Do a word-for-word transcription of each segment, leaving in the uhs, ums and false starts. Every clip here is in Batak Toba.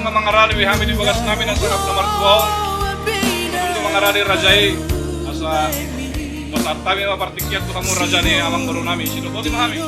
Mangarade be hami di bagas nami na sahap na martua on. Tunggu mangarade raja i. Asa pasahat hami ma partingkian tu hamu raja ni amangboru nami. Sidok boti ma hami.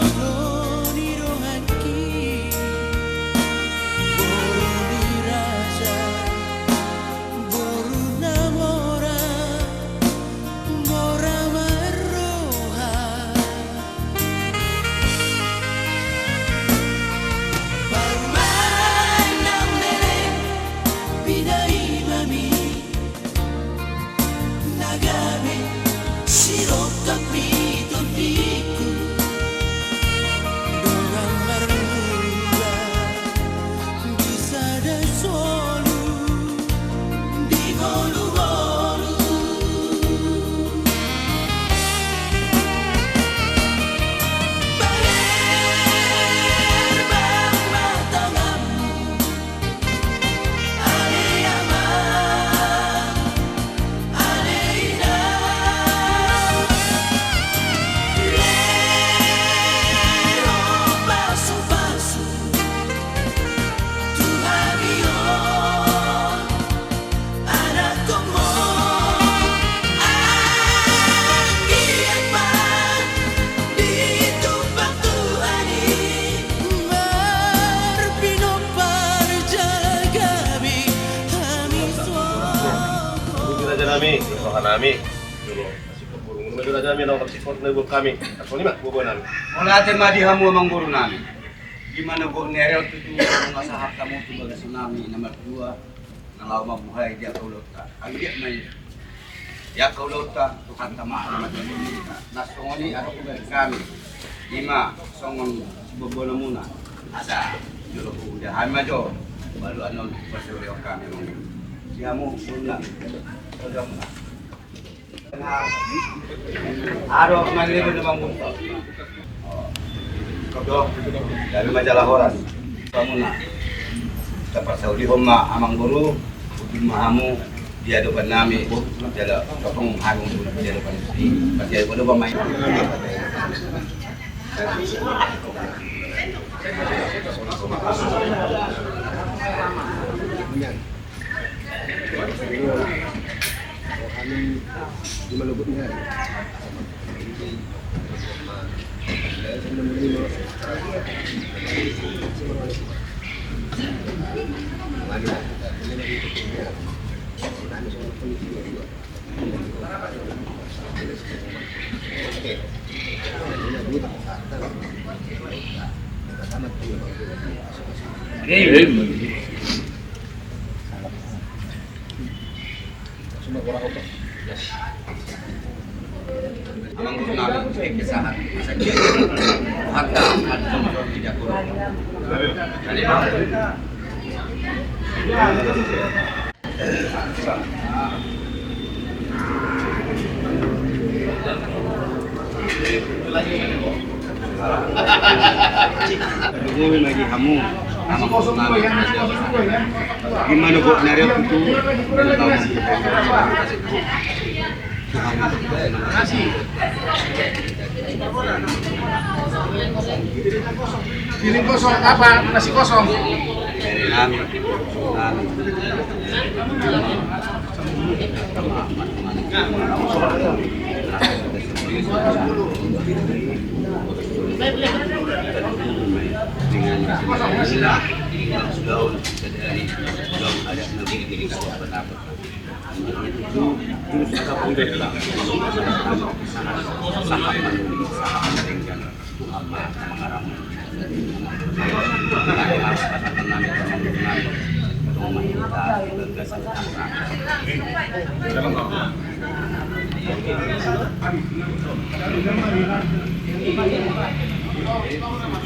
Raja nami, roha nami. Jolo, singkop burung. Molo raja nami, naung singkop na ibu kami. Asal ni ma, bubu nami. Mauliate ma di hamu amangboru nami. Di mana gok ni ari on tutu, molo sahat hamu tu bagas nami na martua, na laho mambuhai di angka ulaonta. Anggiat ma i di angka ulaonta, Tuhanta ma na manjalo hita. Na songon i asa hubahen hami. Ima songon siboanboanmuna. Asa jolo huda hami ma jo. Balu anon parsaulian hami amangboru. Di hamu, muna. Ado, mangilebo na manggunto. Kodo, gabe ma jala horas. Hamuna. Taparsaulihon ma amangboru, udur ma hamu di adopan nami, jala totong hamu di adopan nami. Pasti ada pada pemain. Amangboru nami, kesahat. Hanta, hanta, hanta. Dungoi ma di hamu. Di mana gok ni ari on tutu. Piring kosong apa nasi kosong? Piring nami, nami. Dengan inilah, dengan sudah dari, sudah ada negeri kita berpendapat.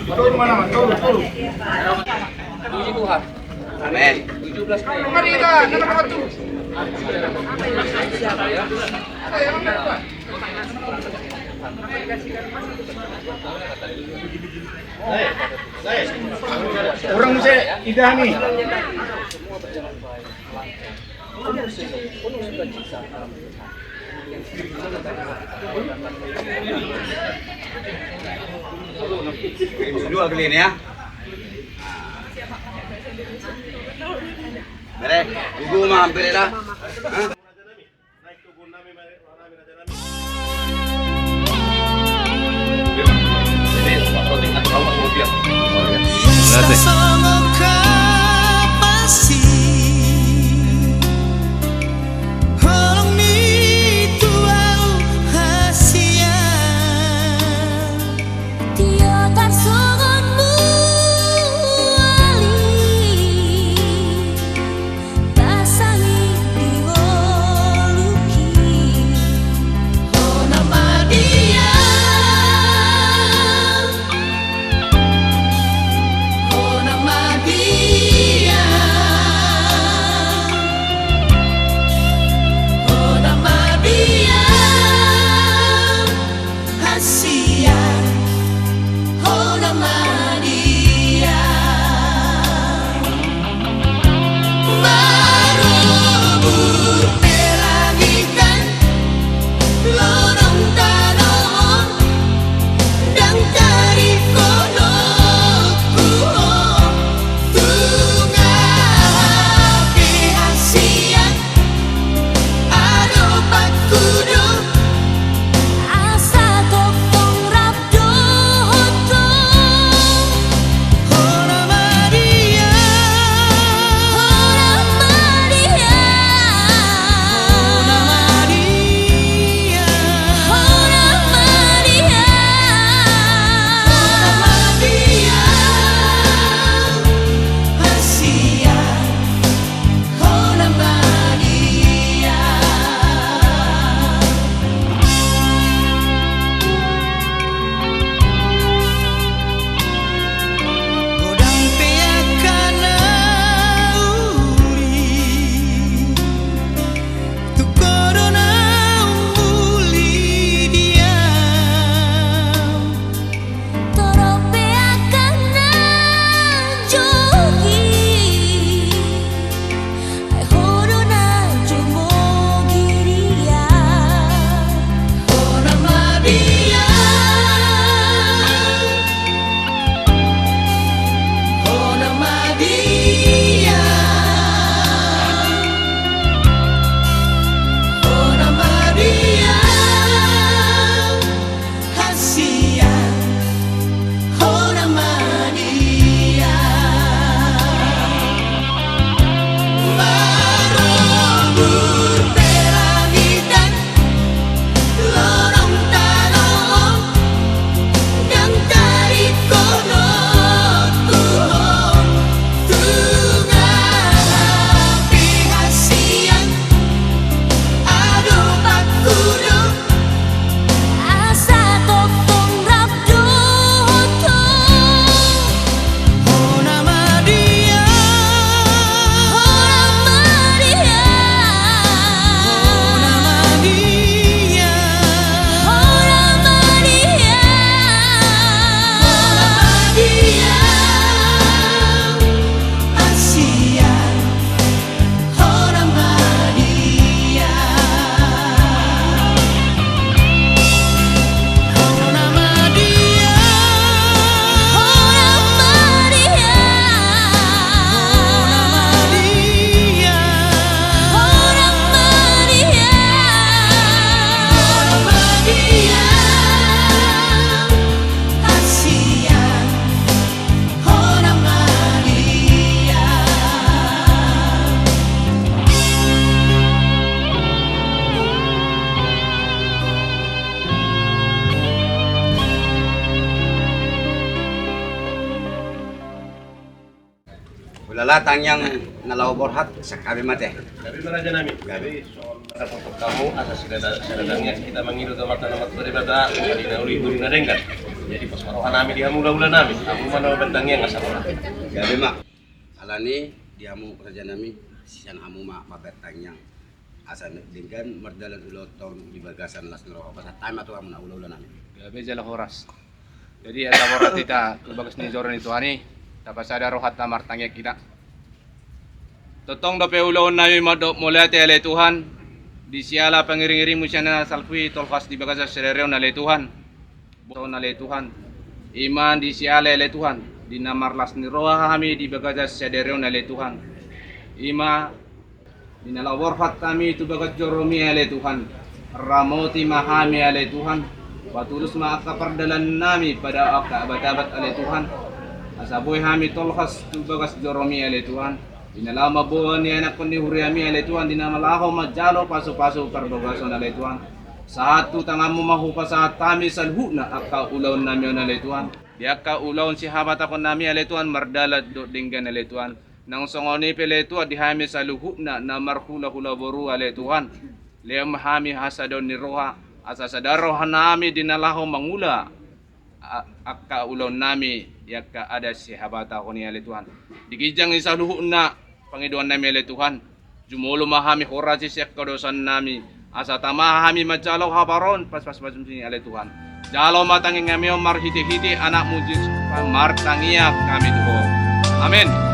Turun, mana, turun, turun. Puji Tuhan. Amin. Tujuh belas Mei. Orang mesti idah nih. Dua kali ini ya. Ere, gugu ma hampir eda. Songon kapasi, holong ni tu au hasian. Tio tarsongon muali, pasangi di ngoluhi. Hona ma dia, hona ma dia, hona ma dia. Hasian, hona ma dia. Marobur pe langitan, lonong tano on, ndang tarikon ho, tu nga hape hasian. Adopatku do, asa tongtong rap dohot ho. Hona ma dia, hona ma dia, hona ma dia, hona ma dia, hona ma dia. Hasian. Hona ma dia. Godang pe angka na uli, tu ho do na umuli dia. Torop pe angka na jogi, ai ho do na jomogi dia. Hona ma dia, hona ma dia, hona ma dia. Hasian, hona ma dia. Marobur pe langitan, lonong tano on, ndang tarikon ho, tu nga hape hasian. Adopatku do, asa tongtong rap dohot ho. Hona ma dia, hona ma dia, hona ma dia, hona ma dia, hona ma dia. Hasian. Hona ma dia. Hona ma dia. Hona ma dia. Hona ma dia. Hona ma dia. Hona ma dia. Hasian. Hona ma dia. Ulala tangiang na laho borhat, sangkabe ma te. Gabe ma raja nami. Gabe. Songon na dapoton hamu asa sada, sada tangiang hita mangido tu Amanta na martua Debata, di na uli, di na denggan. Jadi pos ma roha nami di hamu ulaula nami, hamu ma na mambahen tangiang asa roha. Gabe ma. Alani di hamu raja nami, sian hamu ma mambahen tangiang asa denggan mardalan ulaonta on di bagasan las ni roha. Pasahat hami ma tu hamu na ulaula nami. Gabe jala horas. Jadi asa borhat hita tu bagas ni joro ni Tuhan i, tapasada rohanta martangiang hita. Tongtong dope ulaon nami mandok mauliate ale Tuhan, di siala pangiringiringmu sian na salpu i tolhas di bagasan sadari on ale Tuhan. Boto ale Tuhan. Ima di siala ale Tuhan, di na marlas ni roha hami di bagasan sadari on ale Tuhan. Ima, di na laho borhat hami tu bagas joromi ale Tuhan, ramoti ma hami ale Tuhan, patulus ma angka pardalanannami pada angka abat-abat ale Tuhan, asa boi hami tolhas tu bagas joromi ale Tuhan, di na laho mamboan ni anakkon ni huriami ale Tuhan, di na laho manjalo pasu-pasu parbagason ale Tuhan. Sahat tu tanganmu ma hupasahat hami saluhutna angka ulaonnami on ale Tuhan. Di angka ulaon sihabatahononnami ale Tuhan, mardalan dohot denggan ale Tuhan. Nang songon i pe ale Tuhan di hami saluhutna na marhulahula boru ale Tuhan, lehon ma hami hasadaon ni roha, asa sada rohanami di na laho mangula a-, angka ulaonnami di angka adat sihabatahon i ale Tuhan. Di ginjang ni saluhutna pangidoannami ale Tuhan, jumolo ma hami horasi sian angka dosannami, asa tama hami manjalo habaron pasupasum i ale Tuhan. Jalo ma tangiangnami on marhitehite Anakmu Jesus, martangiang hami tu Ho. Amen.